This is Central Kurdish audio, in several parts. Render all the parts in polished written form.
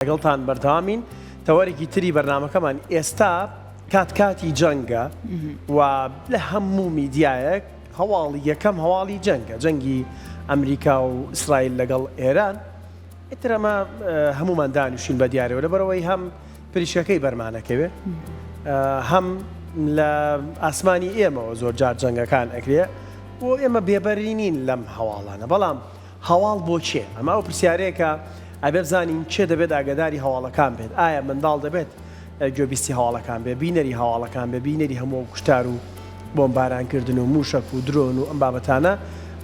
لەگەڵتان بەردەوامین تەوەرێکی تری بەرنامەکەمان ئێستا کات کاتی جەنگە و لە هەموو میدیایەک هەواڵی یەکەم هەواڵی جەنگە جەنگی ئەمریکا و ئیسرائیل لەگەڵ ئێران ئیتر ئەمە هەمومان دانیشین بە دیارەوە لەبەرەوەی هەم پریشەکەی بەرمانەکەوێ هەم لە ئاسمانی ئێمەوە زۆر جار جەنگەکان ئەکرێ بۆ ئێمە بێبەری نین لەم هەواڵانە بەڵام هەواڵ بۆ کێ؟ ئەمە ئەو پرسیارەیە کە ئەبێ بزانین کێ دەبێت ئاگاداری هەواڵەکان بێت؟ ئایا منداڵ دەبێت گوێبیستی هەواڵەکان بێت، بینەری هەواڵەکان بێت، بینەری هەموو ئەو کوشتار و بۆمبارانکردن و مووشەک و درۆن و ئەم بابەتانە؟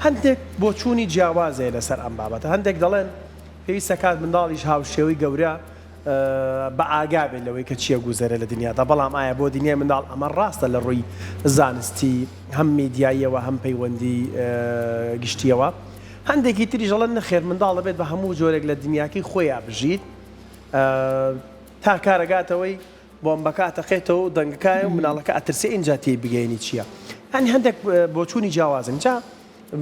هەندێک بۆچوونی جیاواز هەیە لەسەر ئەم بابەتە، هەندێک دەڵێن پێویستە کات منداڵیش هاوشێوەی گەورە بە ئاگا بێت لەوەی کە چیە گوزەرێ لە دنیادا، بەڵام ئایا بۆ دنیای منداڵ ئەمە ڕاستە لە ڕووی زانستی هەم میدیاییەوە هەم پەیوەندی گشتیەوە؟ هەندێکی تریش ئەڵێن نەخێر منداڵ دەبێت بە هەموو جۆرێک لە دنیاکەی خۆیا بژیت تا کارەگاتەوەی بۆمبەکە ئەتەقێتەوە و دەنگەکایە و مناڵەکە ئەترسێ ئینجا تێی بگەیەنی چیە یانی هەندێک بۆچوونی جیاوازن جا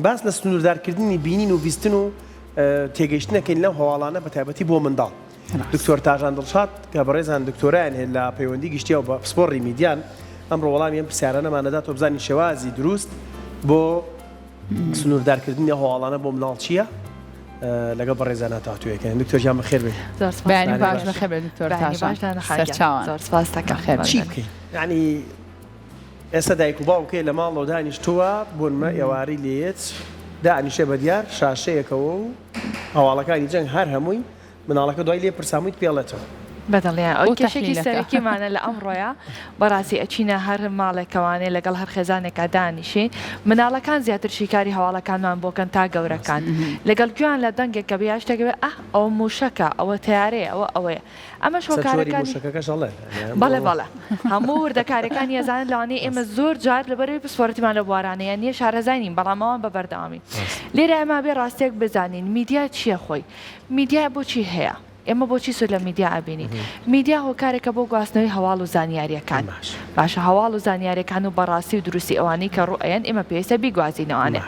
باس لە سنووردارکردنی بینین و بیستن و تێگەیشتنەکەین لەو هەواڵانە بە تایبەتی بۆ منداڵ. دکتۆر تاژان دڵشاد کە بەڕێزان دکتۆرایان هەیە لە پەیوەندی گشتیەوە بە پسپۆڕی میدیان ئەمڕۆ وەڵامی ئەم پرسیارانەمان دەداتەوە بزانین شێوازی دروست بۆ سنووردارکردنی ئەو هەواڵانە بۆ مناڵ چییە؟ لەگەڵ بەڕێزانە تاوتوێکەین دکتۆر گیان بەخێر بێی. زۆر سپاس بەیانی باش بەخێر بێ دکتۆر بەیانی تاژان باش دانا خان گیان. سەرچاوان زۆر سپاس دەکەم. بەخێر چی بێن. بکەین یانی ئێستا دایک و باوکێ لە ماڵەوە دانیشتووە بۆنمە ئێوارەی لێیەت دانیشێ بە دیار شاشەیەکەوە و هەواڵەکانی جەنگ هەر هەمووی مناڵەکە دوای لێ پرسا هەموویت پێڵێتەوە. بەدڵنیایە ئەوە بۆ کێشێکی تەحلیلەکە. سەرەکیمانە لە ئەمڕۆیا بەڕاستی ئەچینە هەر ماڵێکەوانێ لەگەڵ هەر خێزانێکا دانیشین مناڵەکان زیاتر شیکاری هەواڵەکانمان بۆ کەن تا گەورەکان لەگەڵ گوێیان لە دەنگێک کە بێ یا شتێک بێ ئاه ئەوە موشەکە ئەوە تەیارەیە ئەوە ئەوەیە ئەمەش سەر جۆری هۆکارەکانی موشەکەکەش ئەڵێن یانی بەڵێ ئەمڕۆ بەڵێ هەموو وردەکاریەکانی ئەزانن لەوانەیە ئێمە زۆر جار لەبەرئەوەی پسپۆرەتیمان لەو بوارانەیە نیە شارەزای نین بەڵام ئەوان بە بەردەوامی لێرە ئێمە ئەبێ ڕاستیەک بزانین میدیا چیە خۆی میدیا بۆچی هەیە؟ ئێمە بۆچی سوود لە میدیا ئەبینین؟ میدیا هۆکارێکە بۆ گواستنەوەی هەواڵ و زانیاریەکان. باشە هەواڵ و زانیاریەکان و بەڕاستی و دروستی ئەوانەی کە ڕوو ئەیەن ئێمە پێویستە بیگوازینەوانێ.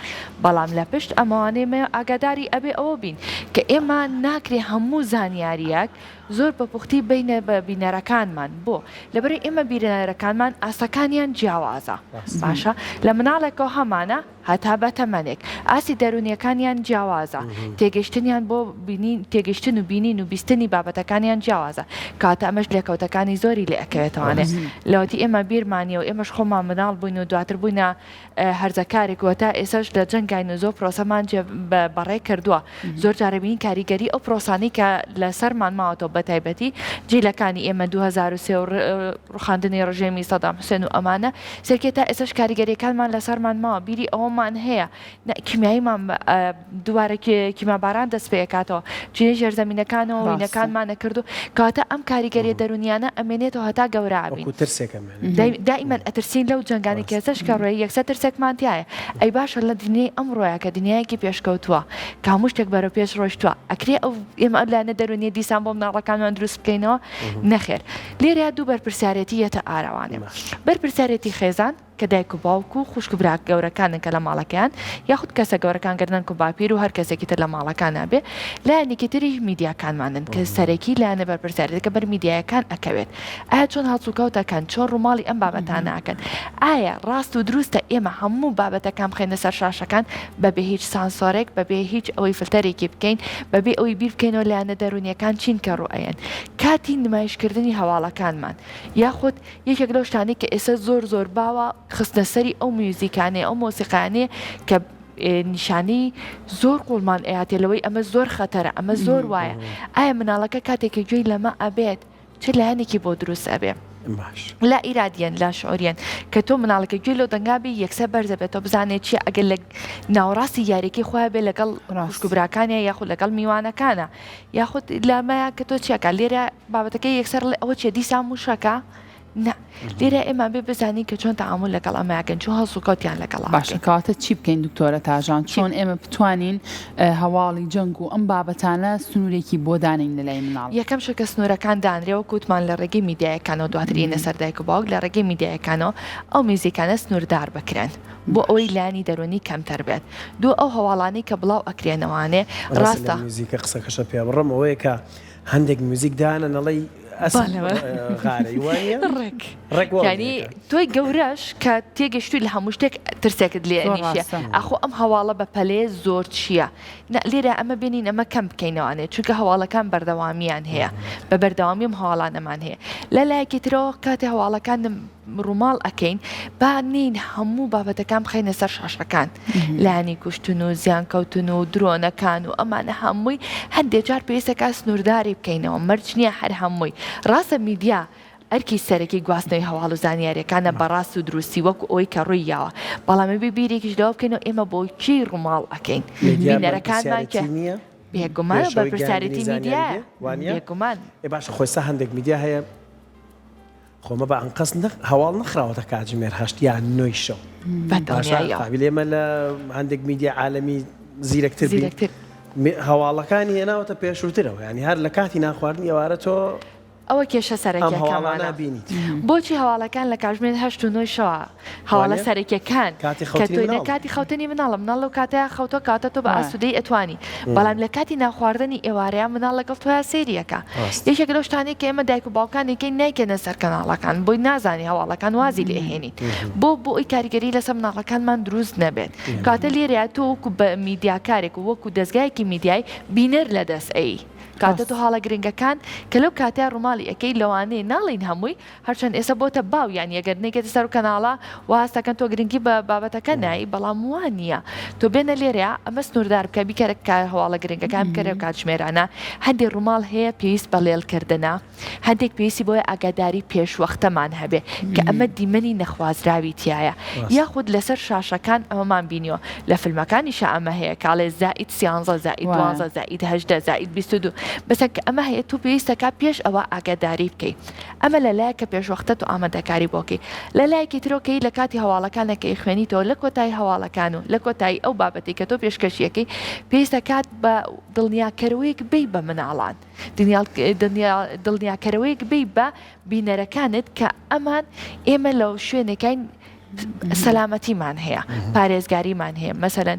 بەڵام لە پشت ئەمەوانە ئێمە ئاگاداری ئەبێ ئەوە بین کە ئێمە ناکرێ هەموو زانیاریەک زۆر بە پوختی بەینە بە بینەرەکانمان. بۆ؟ لەبەرئەوەی ئێمە بینەرەکانمان ئاستەکانیان جیاوازە. باشە لە مناڵێکەوە هەمانە. هەتا بە تەمەنێک. ئاستی دەروونییەکانیان جیاوازە. تێگەیشتنیان بۆ بینین، تێگەیشتن و بینین و بیستنی بابەتەکانیان جیاوازە. کەواتە ئەمەش لێکەوتەکانی زۆری لێ ئەکەوێتەوانێ. لەوەتی ئێمە بیرمان نییە و ئێمەش خۆمان مناڵ بووین و دواتر بووینە هەرزەکارێک و هەتا ئێسەش لە جەنگاین و زۆر پرۆسەمان جێ بەڕێ کردووە. زۆر جار ئەبینین کاریگەری ئەو پرۆسانەی کە لە سەرمان ماوەتەوە بە تایبەتی جیلەکانی ئێمە 2003 و ڕوخاندنی ڕژێمی سەدام حوسێن و ئەمانە سەرکێ تا ئێستاش کاریگەریەکانمان لەسەرمان ماوە بیری ئەوەمان هەیە کیمیاییمان دووبارە کیماباران دەست پێکاتەوە چینە ژێرزەمینەکانەوە وینەکانمانە کردو کەواتە ئەم کاریگەریە دەرونیانە ئەمێنێتەوە هەتا گەورە ئەبین دائیمەن ئەترسین لەو جەنگانی کە ئێستاش کە ڕۆی یەکسەر ترسێکمان تایە ئەی باشە لە دنیای ئەمڕۆیا کە دنیایەکی پێشکەوتووە کە هەموو شتێک بەرەو پێش ڕۆیشتووە ئەکرێ ئەو ئێمە ئەو لایەنە دەرونیە دیسان بۆ مناڵەکانمان دروست بکەینەوە نەخێر لێرەیا دوو بەرپرسیارێتی یەتە ئاراوانێ بەرپرسیارێتی خێزان کە دایک و باوک و خوشک و برا گەورەکانن کە لە ماڵەکەیان یاخود کەسە گەورەکان گەر نەنک و باپیر و هەر کەسێکی تر لە ماڵەکانا بێ لایەنێکی تریش میدیاکانمانن کە سەرەکی لایەنە بەرپرسیارێتەکە بەر میدیایەکان ئەکەوێت ئایا چۆن هەڵسوکەوت ئەکەن چۆن ڕووماڵی ئەم بابەتانە ئەکەن ئایا ڕاست و دروستە ئێمە هەموو بابەتەکان بخەینە سەر شاشەکان بەبێ هیچ سانسۆرێک بەبێ هیچ ئەوەی فلتەرێکی بکەین بەبێ ئەوەی بیر بکەینەوە لایەنە دەروونیەکان چین کە ڕوو ئەیەن کاتی نمایشکردنی هەواڵەکانمان یاخود یەکێک لەو شتانەی کە ئێستا زۆر زۆر باوە خستنە سەری ئەو میوزیکانەیە ئەو مۆسیقایانەیە کە نیشانەی زۆر قوڵمان ئەیاتێ لەوەی ئەمە زۆر خەتەرە ئەمە زۆر وایە ئایا مناڵەکە کاتێک کە گوێی لەمە ئەبێت چ لایەنێکی بۆ دروست ئەبێ لا ئیرادیەن لا شعوریەن کە تۆ مناڵەکە گوێی لەو دەنگا بی یەکسەر بەرزە بێتەوە بزانێت چیە ئەگەر لە ناوەڕاستی یاریەکەی خۆیان بێ لەگەڵ خوشک و براکانیا یاخود لەگەڵ میوانەکانە یاخود لەمەیە کە تۆ چیەکە لێرە بابەتەکەی یەکسەر ڵێ ئەوە چیە دیسان موشەکە نا لێرە ئێمە بێ بزانین کە چۆن تەعامول لەگەڵ ئەمەکەن چۆن هەڵسوکەوتیان لەگەڵ باشە کەواتە چی بکەین دکتۆرە تاژان چۆن ئێمە بتوانین هەواڵی جەنگ و ئەم بابەتانە سنوورێکی بۆ دانین لە لای مناڵ یەکەم شت کە سنوورەکان دانرێ وەک وتمان لە ڕێگەی میدیایەکانەوە دواتر یێنە سەر دایک و باوک لە ڕێگەی میدیایەکانەوە ئەو میوزیکانە سنووردار بکرێن بۆ ئەوەی لایەنی دەروونی کەمتر بێت دوو ئەو هەواڵانەی کە بڵاو ئەکرێنەوانێ ڕاستە ڕاستە میوزیکە قسەکەشە پێ بڕم ئەوەیە کە. هەندێک میوزیک دانە نەڵێی ئەسپ غارەی وانە ڕێک ڕێک یانی تۆی گەورەش کە تێگەشتوی لە هەموو شتێک ترسێکت لێ ئەنیشێ ئاخۆ ئەم هەواڵە بە پەلەیە زۆر چییە؟ نا لێرە ئەمە بێنین ئەمە کەم بکەینەوانێ چونکە هەواڵەکان بەردەوامیان هەیە بە بەردەوامی ئەم هەواڵانەمان هەیە لە لایەکی ترەوە کاتێ هەواڵەکان ڕووماڵ ئەکەین با نین هەموو بابەتەکان بخەینە سەر شاشەکان لایەنی کوشتن و زیانکەوتن و درۆنەکان و ئەمانە هەمووی هەندێک جار پێویستەکە سنوورداری بکەینەوە مەرج نییە هەر هەمووی ڕاستە میدیا ئەرکی سەرەکی گواستنەوەی هەواڵ و زانیاریەکانە بە ڕاست و دروستی وەکو ئەوەی کە ڕووی یاوە بەڵام ئەبێ بیرێکیش لەوە بکەینەوە ئێمە بۆ کێی ڕووماڵ ئەکەین میدیا بینەرەکانمان کێ بەرپرسیارێتی نییە بێگومان پێش ئەوەی گەیاندنی بەرپرسیارێتی زانیاری میدیایە بێ وانیە؟ بێگومان. ئێ باشە خۆ ئێستا هەندێک میدیا هەیە خۆ مە بە ئەنقەست نە هەواڵ نەخراوەتە کاتژمێر هەشت یان نۆی شەو بە باشە دڵنیاییەوە. قابیل ئێمە لە هەندێک میدیا عالەمی زیرەکتر بین زیرەکتر. هەواڵەکانی هێناوەتە پێشووترەوە یانی هەر لە کاتی نانخواردنی ئێوارە تۆ ئەوە کێشە ئەم سەرەکیەکەمانە. هەواڵانە بینیت. بۆچی هەواڵەکان لە کاژمێر هەشت و نۆی شەوە هەواڵە وانیە؟ سەرەکیەکان کاتی کە خەوتنی تۆی نە مناڵە. کاتی خەوتنی مناڵە مناڵ لەو کاتەیا خەوتوە کەواتە تۆ بە ئاسودەیی ئەتوانی بەڵام لە کاتی نانخواردنی ئێوارەیا مناڵ لەگەڵ تۆیا سەیری ئەکا ڕاستە. یەکێک لەو شتانەی کە ئێمە دایک و باوکان ئەیکەین نایکەنە سەر کەناڵەکان بۆی نازانی هەواڵەکان وازی لێ ئەهێنین بۆ بۆ ئەوی کاریگەری لەسەر مناڵەکانمان دروست نەبێت کەواتە لێرەیا تۆ وەکو بە میدیاکارێک و وەکو دەزگایەکی میدیای بینەر لەدەست ئەیی کاتە تۆ هاڵە گرنگەکان کە لەو کاتەیا ڕووماڵی ئەکەی لەوانەیە ناڵێین هەمووی هەرچەند ئێستا بۆتە باو یانی ئەگەر نەیکەیتە سەر کەناڵە وا هەست ئەکەن تۆ گرنگی بە بابەتەکە نای بەڵام وا نییە تۆ بێنە لێرەیا ئەمە سنووردار بکە بیکەرە کە هەواڵە گرنگەکان بکەرە کاتژمێرانە هەندێ ڕووماڵ هەیە پێویست بە لێڵکردنە هەندێک پێویستی بۆیە ئاگاداری پێشوەختەمان هەبێ کە ئەمە دیمەنی نەخوازراوی تیایە یاخود لەسەر شاشەکان ئەمەمان بینیوە لە فیلمەکانیشا ئەمە هەیە کاڵێ زائید سیانزە زائید دوانزە زائید 18 زائید 22 بەسە کە ئەمە هەیە تۆ پێویستەکە پێش ئەوە ئاگاداری بکەی ئەمە لە لایەک کە پێشوەختە تۆ ئامادەکاری بۆکەی لە لایەکی ترۆکەی لە کاتی هەواڵەکانە کە خوێنیتەوە لە کۆتایی هەواڵەکان و لە کۆتایی ئەو بابەتی کە تۆ پێشکەشیەکەی پێویستە کات بە دڵنیاکەرەوەیەک بی بە مناڵان دڵنیاکەرەوەیەک بی بە بینەرەکانت کە ئەمان ئێمە لە شوێنێکین سەلامەتیمان هەیە پارێزگاریمان هەیە مەسەلەن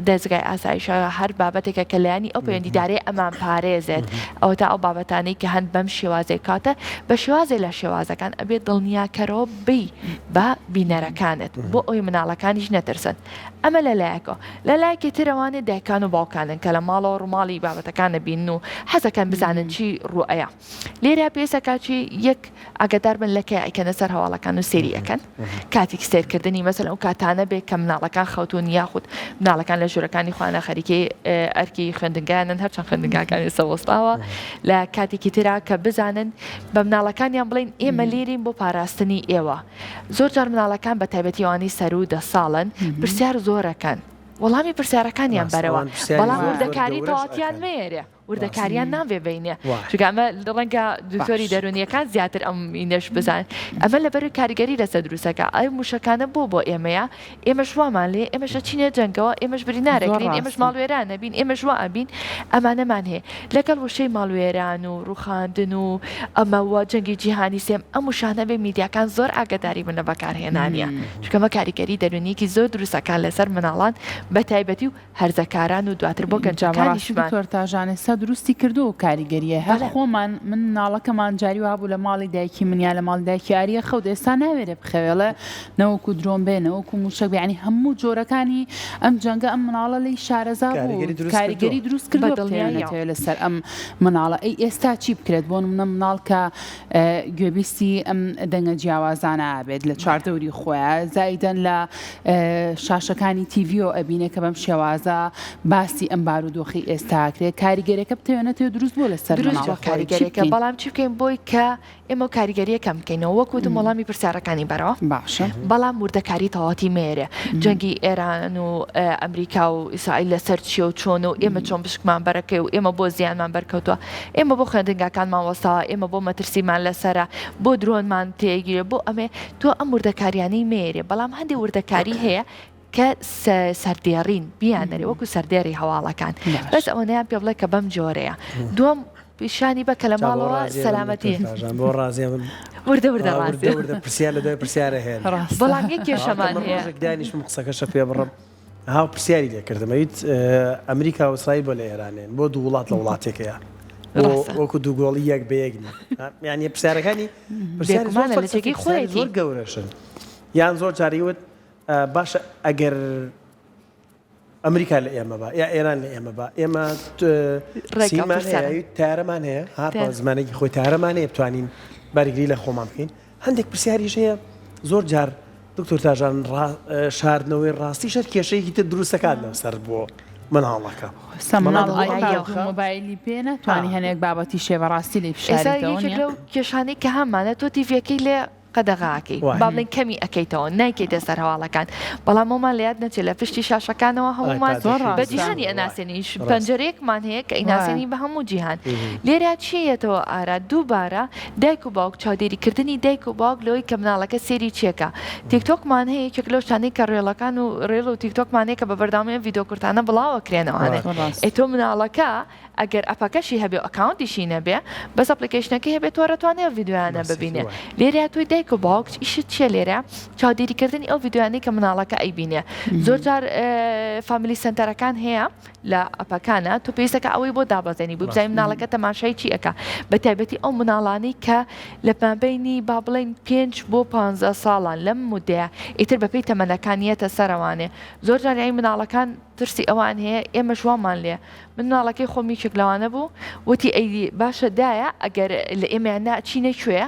دەزگای ئاسایشە هەر بابەتێکە کە لایەنی ئەو پەیوەندیدارەی ئەمان پارێزێت ئەوەتا ئەو بابەتانەی کە هەن بەم شێوازێک کاتە بە شێوازێ لە شێوازەکان ئەبێت دڵنیاکەرەوە بی بە بینەرەکانت بۆ ئەوی مناڵەکانیش نەترسن ئەمە لە لایەکەوە لە لایەکی ترەوانێ دایکان و باوکانن کە لە ماڵەوە ڕووماڵی بابەتەکان نەبین و حەزەکەن بزانن چی ڕوئەیە لێرە پێویستە کاچی یەک ئاگادار بن لە کەی ئەیکەنە سەر هەواڵەکان و سێری ئەکەن کاتێک سێرکردنی مەسەلەن ئەو کاتانە بێ کە مناڵەکان خەوتون یاخود مناڵەکان لە ژوورەکانی خۆیانە خەریکی ئەرکی خوێندنگایانن هەرچەند خوێندنگاکان ئێستا وەستاوە لە کاتێکی ترا کە بزانن بە مناڵەکانیان بڵین ئێمە لێرین بۆ پاراستنی ئێوە زۆر جار مناڵەکان بە تایبەتی ئەوانەی سەروو دە ساڵن پرسیار زۆرەکەن وەڵامی پرسیارەکانیان بەرەوە بەڵام وردەکاری تەواوەتیان مەیەرێ وردەکاریان نابێ بینێ چونکە ئەمە ڕەنگە دکتۆری دەرونیەکان زیاتر ئەم ئینەش بزان ئەمە لەبەر کاریگەری لەسەر دروستەکە ئەی موشەکانە بۆ بۆ ئێمەیە ئێمەش وامان لێ ئێمەش ئەچینە جەنگەوە ئێمەش برینارەکرین ئێمەش ماڵوێران نەبین ئێمەش وا ئەبین ئەمانەمان هەیە لەگەڵ وشەی ماڵوێران و ڕوخاندن و ئەمە وە جەنگی جیهانی سێم ئەم وشانە بێ میدیاکان زۆر ئاگاداری بن لە بەکارهێنانیان چونکە ئەمە کاریگەری دەرونیەکی زۆر دروستەکان لەسەر مناڵان بە تایبەتی و هەرزەکاران و دواتر بۆ جا بەڕاستی گەنجەکانیشمان. دکتۆر تاژان ئێستا دروستی کردووە و کاریگەریە هەر بەڵێ. خۆمان من مناڵەکەمان جاری وابوو لە ماڵی دایکی من یا لە ماڵی دایکی ئاریە خەوت ئێستا ناوێرێ بخەوێ ئەڵێ نەوەکو درۆن بێ نەوەکو موشەک بێ یانی هەموو جۆرەکانی ئەم جەنگە ئەم مناڵە لێی شارەزا بوو کاریگەری دروست کاریگەری کردووە. دروست بە کردووە بتەوێ دڵنیاییەوە. نەتەوێ لەسەر ئەم مناڵە ئەی ئێستا چی بکرێت بۆ نمونە مناڵ کە گوێبیستی ئەم دەنگە جیاوازانە ئەبێت لە چواردەوری خۆیا زایدەن لە شاشەکانی تیڤیەوە ئەبینێ کە بەم شێوازە باسی ئەم بارودۆخی ئێستا ئەکرێ کاریگەرەکە بتەوێ نەتەوێ دروست بووە لەسەر دروست بووە مناڵ خۆی چی کاریگەریەکە بکەین؟ بەڵام چی بکەین بۆی کە ئێمە ئەو کاریگەریە کەم بکەینەوە وەک وتم وەڵامی پرسیارەکانی بەرەوە باشە بەڵام وردەکاری تەواوەتی مەیەرێ جەنگی ئێران و ئەمریکا و ئیسرائیل لەسەر چیە و چۆنە و ئێمە چۆن پشکمان بەرەکەی و ئێمە بۆ زیانمان بەرکەوتووە ئێمە بۆ خوێندنگاکانمان وەستاوە ئێمە بۆ مەترسیمان لەسەرە بۆ درۆنمان تێگیرێ بۆ ئەمێ تۆ ئەم وردەکاریانەی مەیەرێ بەڵام هەندێ وردەکاری هەیە کە سەردێڕین بیانەرێ وەکو سەردێڕی هەواڵەکان بەس ئەوەنەیان پێ بڵێ کە بەم جۆرەیە دووەم پیشانی بە کە لە ماڵەوە سەلامەتی بۆ ڕازیە من وردە وردە ڕازیە وردە پرسیار لە دوای پرسیارە هێن بەڵام یەک کێشەمان هەیە ڕۆژێک دانیشم قسەکەشە پێ بڕم هاو پرسیاری لێ کردم ئەویت ئەمریکا و ئیسرائیل بۆ لە ئێرانێن بۆ دوو وڵات لە وڵاتێکەیە. وەکو دوو گۆڵی یەک بە یەک نی یانی پرسیارەکانی پرسیاری زۆر بێگومانە لە فەلسەفی جێگەی پرسیاری خۆیەتی. زۆر گەورەشن یان زۆر جاری وت باشە ئەگەر ئەمریکا لە ئێمە با یا ئێران لە ئێمە با ئێمە ڕێک ئەو سیمان پرسیارە. هەیە تارەمان هەیە ها بە تارە. زمانێکی خۆی تارەمان هەیە بتوانین بەرگری لە خۆمان بکەین هەندێک پرسیاریش هەیە زۆر جار دکتۆر تاژان ڕا شاردنەوەی ڕاستی شەر کێشەیەکی تر دروستەکات لەسەر بۆ مناڵەکە سە مناڵ بەڵام بۆ ئەم ئایپاد و دۆخە مۆبایلی پێ ها ناتوانی هەنێک بابەتی شێ بەڕاستی لێی ئێستا بشاریتەوە یەکێک نیە؟ لەو کێشانەی کە هەمانە تۆ تیڤیەکەی لێ قەدەغە ئەکەی با بڵێین کەمی ئەکەیتەوە نایکەیتە سەر هەواڵەکان بەڵام ئەومان لە یاد نەچێت لە پشتی شاشەکانەوە هەمومان بە جیهانی ئەناسێنین پەنجەرەیەکمان هەیە کە ئەیناسێنین بە هەموو جیهان لێرە چی یەتەوە ئارا دووبارە دایک و باوک چاودێری کردنی دایک و باوک لەوەی کە مناڵەکە سێری چیەکە تیکتۆکمان هەیە یەکێک لەو شتانەی کە reel ەکان و reel و تیکتۆکمان هەیە کە بە بەردەوامی ئەم ڤیدیۆ کورتانە بڵاوەکرێنەوانێ ئێ تۆ مناڵەکە ئەگەر ئەپەکەشی هەبێ و ئەکاونتیشی نەبێ بەس application ەکەی هەبێ تۆ ئەتوانێ ئەو ڤیدیۆیانە ببینێ لێرە تۆی دایک و باوک ئیشت چیە لێرە چاودێری کردنی ئەو ڤیدیۆیانەی کە مناڵەکە ئەیبینێ زۆر جار family center ەکان هەیە لە ئەپەکانە تۆ پێویستەکە ئەوەی بۆ دابەزێنی بۆ بزانانی مناڵەکە تەماشای چی ئەکا بە تایبەتی ئەو مناڵانەی کە لە مابینی با بڵێین پێنج بۆ پ ساڵان لەم مدەیە ئیتر بەپێی تەمەنەکانیەتە سەرەوانێ زۆر جار یانی مناڵەکان ترسی ئەوان هەیە ئێمەش وامان لێ من مناڵەکەی خۆم یەکێک لەوانە بوو وتی ئەی باشە دایە ئەگەر لە ئێمەیان نا چینە کوێ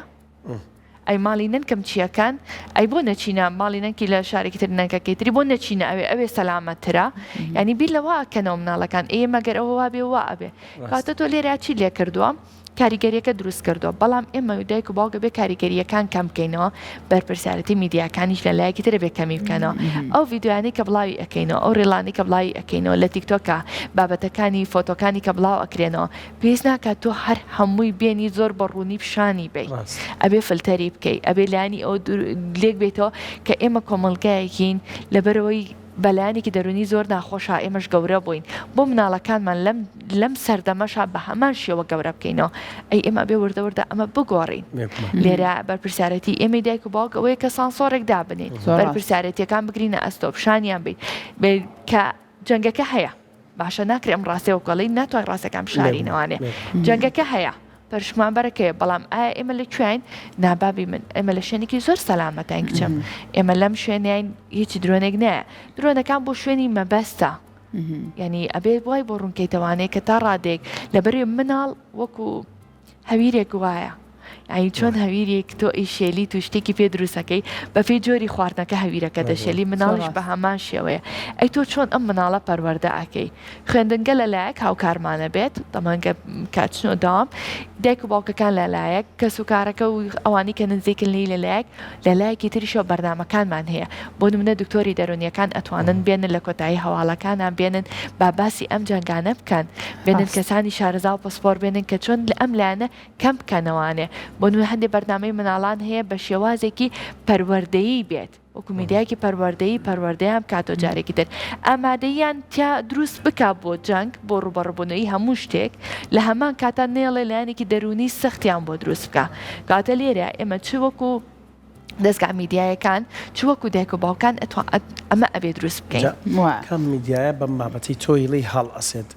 ئەی ماڵی نەنکم چیەکان ئەی بۆ نەچینە ماڵی نەنکی لە شارێکی تر نەنکەکەی تری بۆ نەچینە ئەوێ ئەوێ سەلامەترە ینی بیر لەوە ئەکەنەوە مناڵەکان ئێ مەگەر ئەوە وابێ وا ئەبێ کاتە تۆ لێرە چی لێ کردووە کاریگەریەکە دروست کردووە، بەڵام ئێمە و دایک و باوک ئەبێ کاریگەرییەکان کەم بکەینەوە، بەرپرسیارێتی میدیاکانیش لە لایەکی تر ئەبێ کەمی بکەنەوە، ئەو ڤیدیۆیانەی کە بڵاوی ئەکەینەوە، ئەو reel انەی کە بڵاوی ئەکەینەوە لە تیکتۆکا، بابەتەکانی فۆتۆکانی کە بڵاو ئەکرێنەوە، پێویست ناکات تۆ هەر هەمووی بێنی زۆر بە ڕوونی پیشانی بەی، ئەبێ فلتەری بکەی، ئەبێ لایەنی ئەوە لێک بێتەوە کە ئێمە کۆمەڵگایەکین لەبەرئەوەی بە لایەنێکی دەروونی زۆر ناخۆشە ئێمەش گەورە بووین بۆ مناڵەکانمان لەم لەم سەردەمەشا بە هەمان شێوە گەورە بکەینەوە ئەی ئێمە بێ وردە وردە ئەمە بگۆڕین لێرە بەرپرسیارەتی ئێمەی دایک و باوک ئەوەیە کە سانسۆڕێک دابنین بەرپرسیارەتیەکان بگرینە ئەستۆ پیشانیان بیت کە جەنگەکە هەیە باشە ناکرێ ئەم ڕاستیە وەکو ئەڵێی ناتوانین ڕاستەکان بشارینەوانێ جەنگەکە هەیە پەرشکمان بەرەکەیە بەڵام ئایا ئێمە لە کوێین نابابی من ئێمە لە شوێنێکی زۆر سەلامەتین کچم ئێمە لەم شوێنین هیچ درۆنێک نایە درۆنەکان بۆ شوێنی مەبەستە یعنی ئەبێ وای بۆ ڕوونکەیتەوانەیە کە تا ڕادێک لەبەرێ مناڵ وەکو هەویرێک وایە یانی چۆن هەویرێک تۆ ئەیشێلیت و شتێکی پێ دروستەکەی بەپێی جۆری خواردنەکە هەویرەکە دەشێلی مناڵیش بە هەمان شێوەیە ئەی تۆ چۆن ئەم مناڵە پەروەردە ئەکەی خوێندنگە لە لایەک هاوکارمانە بێت تەمەنگە کاتچنۆ داوام دایک و باوکەکان لە لایەک کەس و کارەکە و ئەوانی کە نزیکن لی لە لایەک لە لایەکی تریشەوە بەرنامەکانمان هەیە بۆ نمونە دکتۆری دەرونیەکان ئەتوانن بێنن لە کۆتایی هەواڵەکانا بێنن با باسی ئەم جەنگانە بکەن بێنن کەسانی شارەزا و پسپۆر بێنن کە چۆن لە ئەم لایەنە کەم بکەنەوانێ بۆ نمونە هەندێ بەرنامەی مناڵان هەیە بە شێوازێکی پەروەردەیی بێت وەکو میدیایەکی پەروەردەیی پەروەردەیان بکاتەوە جارێکی تر ئامادەییان تیا دروست بکا بۆ جەنگ بۆ ڕوبەڕبوونەوەی هەموو شتێک لە هەمان کاتا نێڵێ لایەنێکی دەروونی سەختیان بۆ دروست بکا کەواتە لێرە ئێمە چ وەکو دەزگا میدیایەکان چ وەکو دایک و باوکان ئەمە ئەبێ دروست بکەین. کام میدیایە بەم بابەتەی تۆی ڵی هەڵئەسێت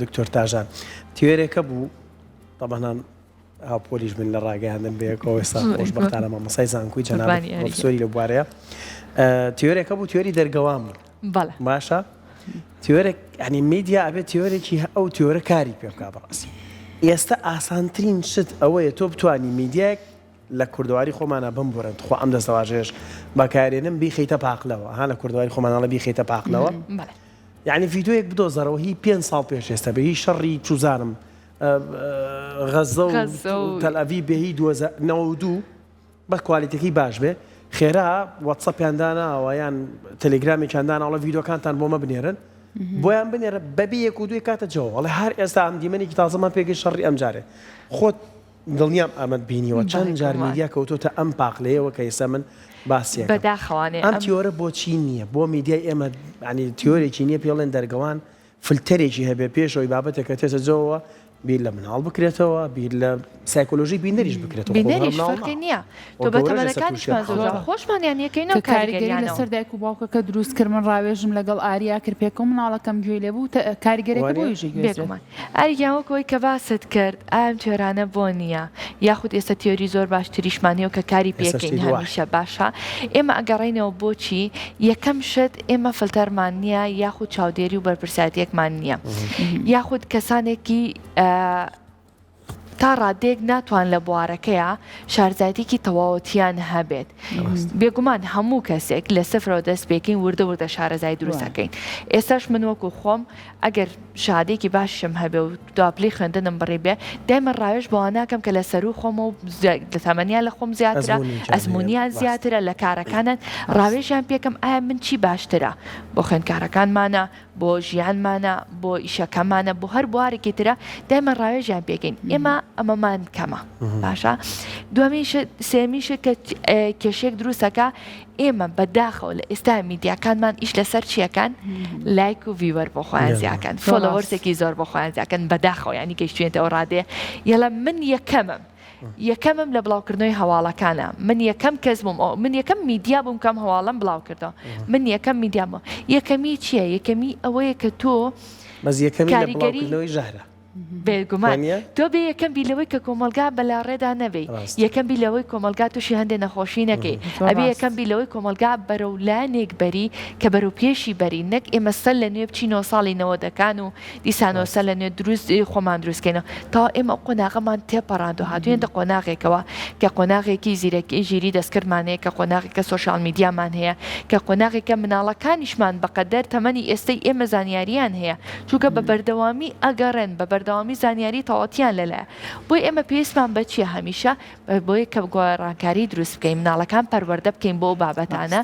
دکتۆر تاژان تیۆرێکە بوو تەبەنان هاوپۆلیش بن لە ڕاگەیاندن بەیەکەوە ئێستا خۆشبەختانە مامۆستای زانکۆی جەنابت پرۆفیسۆری لەو بوارەیە تیۆرێکە بوو تیۆری دەرگەوان بوو باشە تیۆرێک ینی میدیا ئەبێت تیۆرێکی ئەو تیۆرە کاری پێ بکا بەڕاستی ئێستا ئاسانترین شت ئەوەیە تۆ بتانی میدیایەک لە کوردەواری خۆمانە بمبورن تخوا ئەم دەستەواژەیەش بەکارێنم بیخەیتە پاقلەوە ها لە کوردەواری خۆماناڵە بیخەیتە پاقلەوە یعنی ڤیدیۆیەک بدۆزەرەوە هی پێ ساڵ پێش ئێستا بێ هی شەڕی چوزانم غەزە و تەلئەڤیب بێ هی 2092 بە کوالیتەکەی باش بێ خێرا واتسەپیان داناوە یان تەلەگرامێکیان داناوە ڤیدیۆکانتان بۆ مە بنێرن بۆیان بنێرە بەبێ یەک و دووی کاتە جەوە ئەڵێ هەر ئێستا ئەم دیمەنێکی تازەمان پێگەی شەڕی ئەم جارێ خۆت دڵنیام ئەمەت بینیوە چەند جار میدیا کەوتۆتە ئەم پاقلەیەوە کە ئێستا من باسیەکەم بەداخەوانێ ئەم تیۆرە بۆچی نییە بۆ میدیای ئێمە ینی تیۆرێکی نییە پێڵێن دەرگەوان فلتەرێکی هەبێ پێش ئەوەی بابەتێک کە تێتە جەوەوە. بیر لە مناڵ بکرێتەوە، بیر لە سایکۆلۆژی بینەریش بکرێتەوە. خۆ هەر بینەریش مناڵ فەرقی نا. نییە وە تۆ بە گەورەش ئێستا تووشی تەمەنەکانیشمان زۆر حاڵەتە. جار خۆشمان یان یەکەینەوە کە کاریگەری کاریگەریانەوە. لەسەر دایک و باوکەکە دروست کرد من ڕاوێژم لەگەڵ ئاریا کرد پێکەوە مناڵەکەم گوێی لێ بوو کاریگەریەکە وانیە؟ بۆ ئەویش ئەگوێزرێت. بێگومان ئاری گیان وەک ئەوەی کە باست کرد ئایا ئەم تیۆرانە بۆ نییە یاخود ئێستا تیۆری زۆر باشتریشمان هەیە و کە کاری ئێستا پێکەین شتی وایە. هەمیشە باشە ئێمە ئەگەڕێینەوە بۆچی یەکەم شت ئێمە فلتەرمان نییە یاخود چاودێری و بەرپرسیارەتیەکمان نییە یاخود کەسانێکی تا ڕادەیەک ناتوان لە بوارەکەیا شارزایەتیکی تەواوەتیان هەبێت بێگومان هەموو کەسێک لە سفرەوە دەست پێکەین وردە وردە شارەزای دروستەکەین ئێستاش من وەکو خۆم ئەگەر شادێکی باشم هەبێ و دواپلی خوێندنم بڕی بێ دایمە ڕاوێژ بەوە ناکەم کە لە سەرو خۆمە و لە تەمەنیان لە خۆم زیاترە ئەزمونیان زیاترە لە کارەکانن ڕاوێژیان پێکەم ئایا من چی باشترە بۆ خوێندکارەکانمانە بۆ ژیانمانە، بۆ ئیشەکەمانە، بۆ هەر بوارێکی ترە دایمە ڕاوێژیان پێکەین ئێمە ئەمەمان کەمە باشە دومیش سێمیش کە کێشێک دروستەکە ئێمە بەداخەوە لە ئێستا میدیاکانمان ئیش لەسەر چیەکان لایک و viewer بۆ خۆیان زیاکەن followers ێکی زۆر بۆ خۆیان زیاکەن بەداخەوە ینی گەشتوێنەوە ڕادێ یەڵە من یەکەمم یەکەمم لە بڵاوکردنەوەی هەواڵەکانە من یەکەم کەس بووم ئەو من یەکەم میدیا بووم کەم هەواڵم بڵاو کردەوە من یەکەم میدیا بووم یەکەمی چییە یەکەمی ئەوەیە کە تۆ بەس یەکەمی لە کاریگەری بڵاوکردنەوەی ژەهرە بێگومان وانیە؟ تۆ بێ یەکەم بی لەوەی کە کۆمەڵگا بەلاڕێدا نەبەی ڕاست. یەکەم بی لەوەی کۆمەڵگا تووشی هەندێ نەخۆشی نەکەی زۆر ئەبێ ڕاست. یەکەم بی لەوەی کۆمەڵگا بەرەو لایەنێک بەری کە بەرەو پێشی بەری نەک ئێمە سەر لە نوێ بچینەوە ساڵی نەوەدەکان و دیسانەوە سەر لە نوێ دروست خۆمان دروست کەینەوە تەواو ئێمە ئەو قۆناغەمان تێپەڕاندو هاتوینەتە قۆناغێکەوە کە قۆناغێکی زیرەکی ژیری دەستکردمان هەیە کە قۆناغێکە سۆشیال میدیامان هەیە کە قۆناغێکە مناڵەکانیشمان بەقەدەر تەمەنی ئێستەی ئێمە زانیاریان هەیە چونکە بە بەردەوامی ئەگەڕێن بە بەردەوامی زانیاری تەواوەتیان لەلایە بۆیە ئێمە پێویستمان بە چیە هەمیشە بۆیە کە گۆڕانکاری دروست بکەین مناڵەکان پەروەردە بکەین بۆ ئەو بابەتانە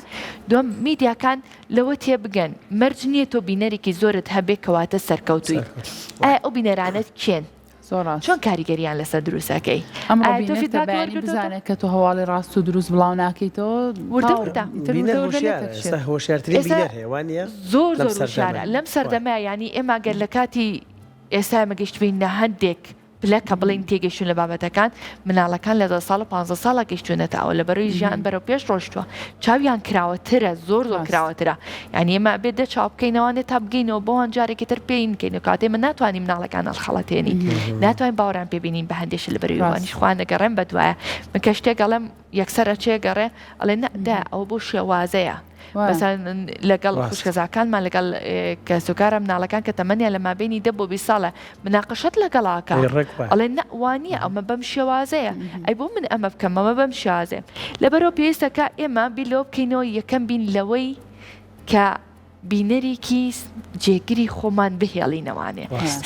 دووەم میدیاکان لەوە تێبگەن مەرج نییە تۆ بینەرێکی زۆرت هەبێ کەواتە سەرکەوتوویت. ئایا ئەو بینەرانەت کێن؟ زۆر ڕاست. چۆن کاریگەریان لەسەر دروست ئەکەی؟ ئەمڕۆ ئایا تۆ بینەر feedback بەیانی وەرگرتۆتەوە؟ بزانێت کە تۆ هەواڵی ڕاست و دروست بڵاو ناکەیتەوە وردە تاو وردە. ئیتر بینەر وردە وردە هۆشیارە لێت ئێستا ئەکشێت. هۆشیارترین ئێستا بینەر هەیە وانیە؟ زۆر لەم زۆر هۆشیارە سەردەمە لەم وایە. سەردەمە یانی ئێمە گەر لە کاتی ئێستا ئێمە گەیشتبینە هەندێک پلە کە بڵێین تێگەیشتوون لە بابەتەکان، مناڵەکان لە دە ساڵ و پانزە ساڵە گەیشتوونەتە ئەوە لەبەرەوەی ژیان بەرەو پێش ڕۆیشتووە چاویان کراوەترە زۆر زۆر کراوەترە یانی ئێمە ئەبێ دە چاو بکەینەوانێ تا بگەینەوە بۆوان جارێکی تر پێی نکەینەوە کاتێ ئێمە ناتوانین مناڵەکان هەڵخەڵەتێنین ناتوانین باوەڕیان پێ بینین بە هەندێ شت لەبەرەوەی ئەوانیش خۆیان دەگەڕێن بە دوایە من کە شتێک ئەڵێم یەکسەر ئەچێ گەڕێ ئەڵێ نا دایە ئەوە بۆ شێوازەیە مەسەلەن لەگەڵ خوشکەزاکانمان لەگەڵ کەسوکارە مناڵەکان کە تەمەنیان لە مابینی دە بۆ 20 ساڵە مناقەشەت لەگەڵاکە ئەڵێ نا وانییە ئەمە بەم شێوازەیە ئەی بۆ من ئەمە بکەم ئەمە بەم شێوازەیە لەبەرەوە پێویستە کە ئێمە بیر لەوە بکەینەوە یەکەم بین لەوەی کە بینەرێکی جێگری خۆمان بهێڵینەوانێ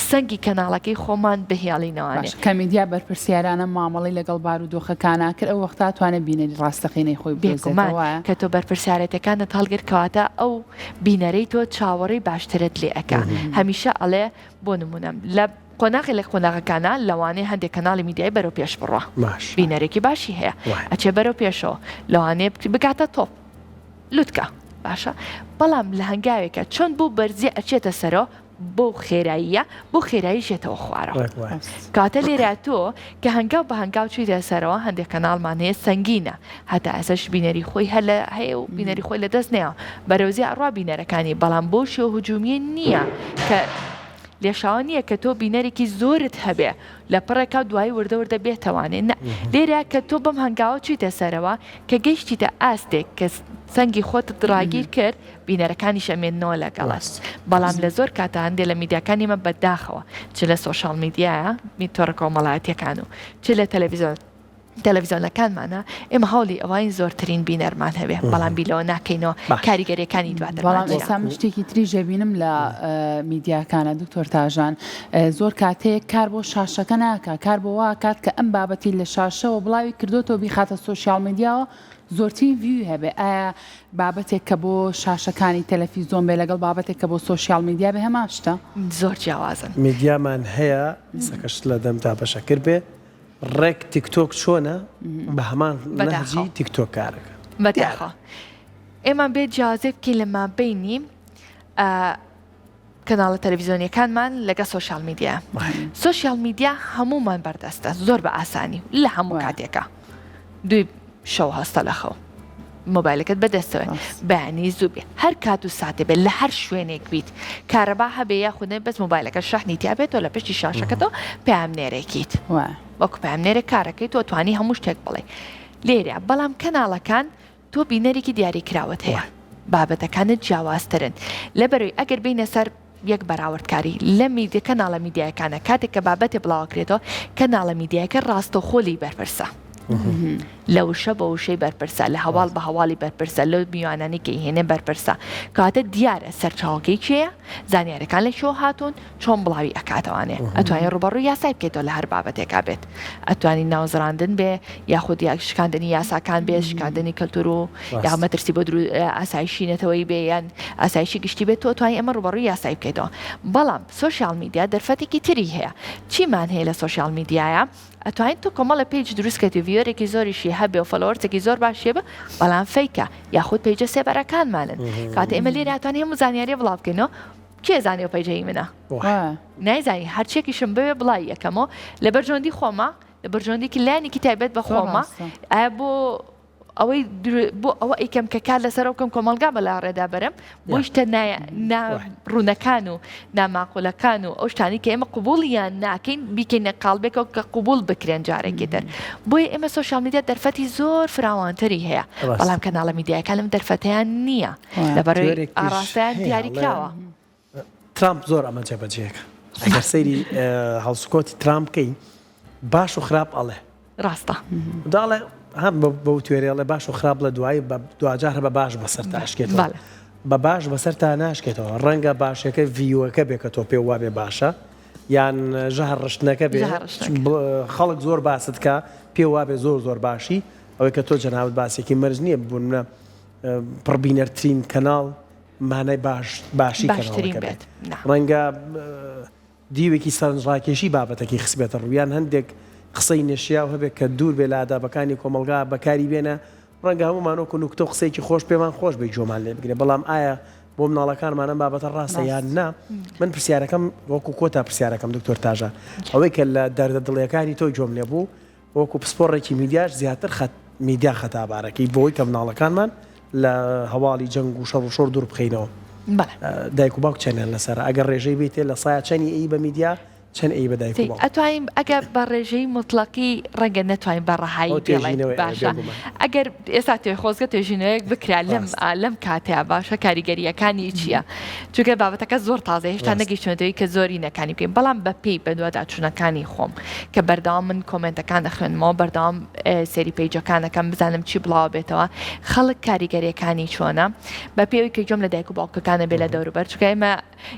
سەنگی کەناڵەکەی خۆمان بهێڵینەوانێ. باشە کە میدیا بەرپرسیارانە مامەڵەی لەگەڵ بارودۆخەکانا کرد ئەو وەختە ئەتوانێ بینەری ڕاستەقینەی خۆی بدۆزێتەوە بێگومان وایە؟ کە تۆ بەرپرسیارێتەکانت هەڵگرت کەواتە ئەو بینەرەی تۆ چاوەڕێی باشترت لێ ئەکا هەمیشە ئەڵێ بۆ نمونە لە قۆناغێ لە قۆناغەکانا لەوانەیە هەندێک کەناڵی میدیایی بەرەو پێش بڕوا بینەرێکی باشی هەیە ئەچێ بەرەو پێشەوە لەوانەیە بگاتە تۆپ لوتکە باشە بەڵام لە هەنگاوێکە چۆن بۆ بەرزیە ئەچێتە سەرەوە بۆ خێراییە بۆ خێرایی ژێتەوە خوارەوە کاتە لێرە تۆ کە هەنگاو بە هەنگاو چویتە سەرەوە هەندێک کەناڵمان هەیە سەنگینە هەتا ئێسش بینەری خۆی هەر لە هەیە و بینەری خۆی لە دەست نەیە بەرەوزی ئەڕوا بینەرەکانی بەڵام بۆ شێوە هجومیە نییە کە لێشاوە نییە کە تۆ بینەرێکی زۆرت هەبێ لە پڕێکا و دوایی وردە وردە بێتەوانێ نا لێرە کە تۆ بەم هەنگاوە چویتە سەرەوە کە گەیشتیتە ئاستێک کە سەنگی خۆتت ڕاگیر کرد بینەرەکانیش ئەمێننەوە لەگەڵت بەڵام لە زۆر کاتا هەندێ لە میدیاکانی ئێمە بەداخەوە چ لە سۆشیال میدیایە تۆڕە کۆمەڵایەتیەکان و چ لە تەلەڤیزیۆن تەلەفزیۆنەکانمانە ئێمە هەوڵی ئەوەین زۆرترین بینەرمان هەبێ بەڵام بیر لەوە ناکەینەوە کاریگەریەکانی دواترمان بەڵام چیە. ئێستا من شتێکی تریش دەبینم لە میدیاکانە دکتۆر تاژان زۆر کاتەیەک کار بۆ شاشەکە ناکا کار بۆ وا کات کە ئەم بابەتی لە شاشەوە بڵاوی کردۆتەوە بیخاتە سۆشیال میدیاوە زۆرترین view ی هەبێ ئایا بابەتێک کە بۆ شاشەکانی تەلەفیزۆن بێ لەگەڵ بابەتێک کە بۆ سۆشیال میدیا بێ هەمان شتە؟ زۆر جیاوازن. میدیامان هەیە قسەکەشت لە دەمتا بە شەکر بێ ڕێک تیکتۆک چۆنە بە هەمان نەهجی تیکتۆک کارەکە. بەداخەوە ئێمە بێ جیاوازی بکەین لە مابەینی. کەناڵە تەلەڤیزیۆنیەکانمان لەگە سۆشیال میدیا سۆشیال میدیا هەموومان بەردەستە زۆر بە ئاسانی و لە هەموو کاتێکە دوی شەو هەستە لە خەو مۆبایلەکەت بەدەستەوە بەیانی زوو بێ هەر کات و ساتێ بێت لە هەر شوێنێک بیت کارەبا هەبێ یاخود نەبێ بەس مۆبایلەکە شەحنی تیا بێت تۆ لە پشتی شاشەکەتەوە پەیامنێرێکیت وەکو پەیامنێرێک کارەکەی تۆ توانی هەموو شتێک بڵێ لێرە بەڵام کەناڵەکان تۆ بینەرێکی دیاریکراوت هەیە بابەتەکانت جیاوازترن لەبەرەوەی ئەگەر بینە سەر یەک بەراوردکاری لە میدیا کەناڵە میدیایەکانە کاتێک کە بابەتێ بڵاوکرێتەوە کەناڵە میدیایەکە ڕاستەوخۆ لێی بەرپرسە لە وشە بە وشەی بەرپرسە لە هەواڵ بە هەواڵی بەرپرسە لەو میوانانی کە ئیهێنێ بەرپرسە کەواتە دیارە سەرچاوەکەی کێیە زانیارەکان لە کوێوە هاتوون چۆن بڵاوی ئەکاتەوانێ ئەتوانی ڕوبەڕووی یاسای بکەیتەوە لە هەر بابەتێکا بێت ئەتوانی ناوزڕاندن بێ یاخود یا شکاندنی یاساکان بێ شکاندنی کەلتور و یا مەترسی بۆ ئاسایشی نەتەوەی بێ یان ئاسایشی گشتی بێت تۆ توانی ئەمە ڕوبەڕووی یاسای بکەیتەوە بەڵام سۆشیال میدیا دەرفەتێکی تری هەیە چیمان هەیە لە سۆشیال میدیایە ئەتوانیت تۆ کۆمەڵە page دروست کەیت و viewer ێکی زۆریشی هەبێ و followers ێکی زۆر باشی هەبێ بەڵام fake ە یاخود page ە سێبەرەکانمانن کاتێ ئێمە لێرە ئەتوانین هەموو زانیاریە بڵاو بکەینەوە کێ زانێ ئەو page ە هی منە نایزانی هەرچیەکیشم بوێ بڵاوی ئەکەمەوە لە بەرژەوەندی خۆمە لە بەرژەوەندێکی لایەنێکی تایبەت بە خۆمە ئایا بۆ ئەوەی بۆ ئەوە ئەیکەم کە کار لەسەر بکەم کۆمەڵگا بە لاڕێدا بەرم بۆ شتە ڕوونەکان و ناماقولەکان و ئەو شتانی کە ئێمە قوبولیان ناکەین بیکەینە قاڵبێکەوە کە قوبول بکرێن جارێکی تر بۆیە ئێمە سۆشیال میدیا دەرفەتی زۆر فراوانتری هەیە بەڵام کەناڵە میدیایەکان لەم دەرفەتیان نییە لەبەرەوەی ئاڕاستەیان دیاریکراوە. ترامپ زۆر ئەمە جێبەجێکە ئەگەر سەیری هەڵسوکەوتی ترامپ بکەی باش و خراپ ئەڵێ ڕاستە داڵێ هەم بەو توێرێ ئەڵێ باش و خراپ لە دوایی بە دواجار بە باش بەسەر تاشکێتەوە بە باش بەسەر تا ناشکێتەوە ڕەنگە باشەکە view ەکە بێ کە تۆ پێ وابێ باشە یان ژەهر ڕشتنەکە بێ خەڵک زۆر باست کە پێ وابێ زۆر زۆر باشی ئەوەی کە تۆ جەنابت باسێکی مەرج نییە بوون پڕبینەرترین کەناڵ مانای باش باشی کەناڵەکە بێت ڕەنگە دیوێکی سەرنجڕاکێشی بابەتەکەی خستبێتە ڕوو یان هەندێک قسەی نەشیاو هەبێت کە دوور بێ لە ئادابەکانی کۆمەڵگا بەکاری بێنە ڕەنگە هەموومان وەکو نوکتە و قسەیەکی خۆش پێمان خۆش بێ گوێمان لێ بگرێ بەڵام ئایا بۆ مناڵەکانمان ئەم بابەتە ڕاستە یان نا من پرسیارەکەم وەکو کۆتا پرسیارەکەم دکتۆر تاژە ئەوەی کە لە دەردە دڵیەکانی تۆ گوێم لێ بوو وەکو پسپۆڕێکی میدیاش زیاتر خەت میدیا خەتابارەکەی بۆی کە مناڵەکانمان لە هەواڵی جەنگ و شەڕ و شۆڕ دوور بخەینەوە. دایک و باوک چەندیان لەسەرە؟ ئەگەر ڕێژەی بیتێ لە سایە چەنی ئەی بە میدیا چەند ئەی بە دایک و باوک؟ ئەتوانین ئەگەر بە ڕێژەی موتڵەقی ڕەنگە نەتوانین بە ڕەهایی بڵێین باشە ئەگەر ئێستا توێ خۆزگە توێژینەوەیەک بکرا لەم لەم کاتەیە باشە کاریگەرییەکانی چییە؟ چونکە بابەتەکە زۆر تازەیە هێشتا نەگەیشتوینەتەوەی کە زۆری نەکانی بکەین بەڵام بە پێی بەدواداچوونەکانی خۆم کە بەردەوام من کۆمێنتەکان دەخوێنمەوە بەردەوام سەیری پەیجەکانەکەم بزانم چی بڵاوە بێتەوە خەڵک کاریگەریەکانی چۆنە بە پێوەی کە گوێم لە دایک و باوکەکانە بێ لە دەوروبەر چونکە ئێمە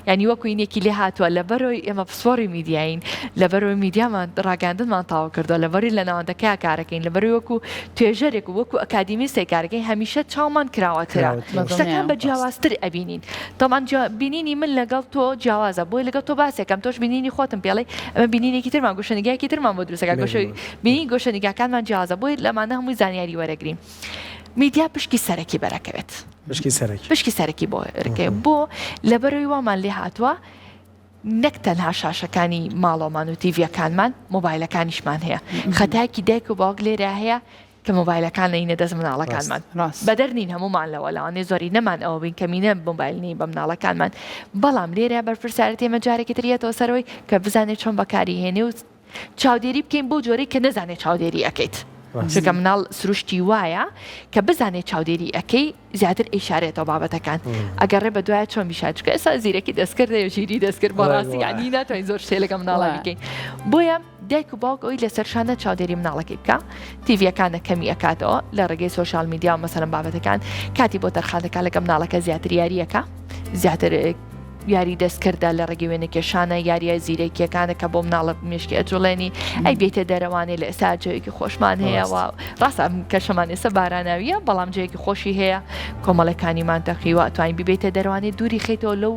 یانی وەکو ینێکی لێ هاتووە لەبەرەوەی ئێمە پسپۆڕی میدیایین لەبەرەوەی میدیامان ڕاگەاندنمان تاوا کردووە لەبەری لە ناوەندەکەیا کارەکەین لەبەرەوەی وەکو توێژەرێک و وەکو ئەکادیمیستێک کارەکەین هەمیشە چاومان کراوەترە شتەکان بە جیاوازتر ئەبینین تەبعەن بینینی من لەگەڵ تۆ جیاوازە بۆیە لەگەڵ تۆ باسێکم تۆش بینینی خۆتم پێڵێ ئەمە بینینێکی ترمان گۆشەنیگایەکی ترمان بۆ دروستەکە گۆشە بینی گۆشەنیگاکانمان جیاوازە بۆیە لەمانە هەمووی زانیاری وەرەگرین میدیا پشکی سەرەکی بەرەکەوێت پشکی سەرەکی پشکی سەرەکی بۆ رکەوێت بۆ لەبەرەوەی وامان لێ هاتووە نەک تەنها شاشەکانی ماڵەوەمان و تیڤیەکانمان مۆبایلەکانیشمان هەیە خەتایەکی دایک و باوک لێرە هەیە کە مۆبایلەکان نەینە دەست مناڵەکانمان بەدەر نین هەمومان لەوە لەوانەیە زۆری نەمان ئەوە بین کەمینە مۆبایل نین بە مناڵەکانمان بەڵام لێرە بەرپرسیارەتی ئێمە جارێکی تر یەتەوە سەرەوەی کە بزانێت چۆن بەکاری هێنێ و چاودێری بکەین بەو جۆرەی کە نەزانێت چاودێری ئەکەیت چونکە مناڵ سروشتی وایە کە بزانێت چاودێری ئەەکەی زیاتر ئەیشارێتەوە بابەتەکان ئەگەڕێ بە دوای چۆن بیشات چونکە ئێستا زیرەکی دەستکرد هەیە ژیری دەستکرد بەڕاستی یعنی ناتوانین زۆر شتێ لەگەڵ مناڵان بکەین بۆیە دایک و باوک ئەوی لەسەر شانە چاودێری مناڵەکەی بکە تیڤیەکانە کەمی ئەکاتەوە لە ڕێگەی سۆشیال میدیا و مەسەلەن بابەتەکان کاتی بۆ تەرخان دەکات لەگەڵ مناڵەکە زیاتر یاریەکە زیاتر یاری دەستکردە لە ڕێگەی وێنەکێشانە یاریە زیرەکیەکانە کە بۆ مناڵە مێشکی ئەجوڵێنی ئەی بێتە دەرەوانێ لە ئێستا جەوێکی خۆشمان هەیە و ڕاستە ئەم کەشەمان ئێستا باراناویە بەڵام جێیەکی خۆشی هەیە کۆمەڵەکانیمان تەقیوە ئەتوانین ببێتە دەروانێ دووری خەیتەوە لەو.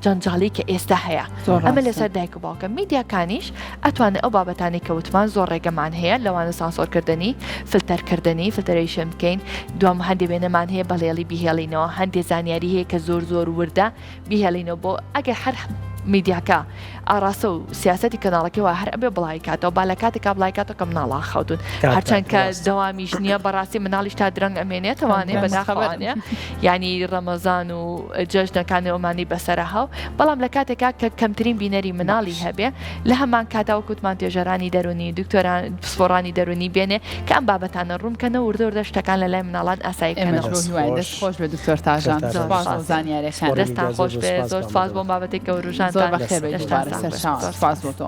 جەنجاڵی کە ئێستا هەیە ئەمە لەسەر دایک و باوکە میدیاکانیش ئەتوانێت ئەو بابەتانی کە وتمان زۆر ڕێگەمان هەیە لەوانە سانسۆرکردنی فلتەرکردنی filtration بکەین دوام هەندێ وێنەمان هەیە بەڵێڵی بیهێڵینەوە هەندێ زانیاری هەیە کە زۆر زۆر وردە بیهێڵینەوە بۆ ئەگەر هەر میدیاکە ئاڕاستە و سیاسەتی کەناڵەکەی وا هەر ئەبێ بڵاوی کاتەوە با لە کاتێکا بڵاوی کاتەوە کە مناڵان خەوتون هەرچەند کە دەوامیش نییە بەڕاستی مناڵیش تا درەنگ ئەمێنێتەوانێ بەداخەوانێ یانی ڕەمەزان و جەژنەکانی ئەومانی بەسەرە هاو بەڵام لە کاتێکا کە کەمترین بینەری مناڵی هەبێ لە هەمان کاتا وەکوتمان توێژەرانی دەرونی دکتۆران پسپۆڕانی دەرونی بێنێ کە ئەم بابەتانە ڕوون بکەنەوە وردە وردە شتەکان لە لای مناڵان ئاسایی بکەنەوە. ئێمەش بەو هیوایە. دەست خۆش بێت دکتۆر تاژان. سوپاس بۆ زانیاریەکانت. دەستتان خۆش بێ. زۆر سوپاس بۆ بابەتێک کە وروژاندتان. زۆر بەخێر بێیت دووبارە. سەرچاوان. سوپاس بۆ تۆ.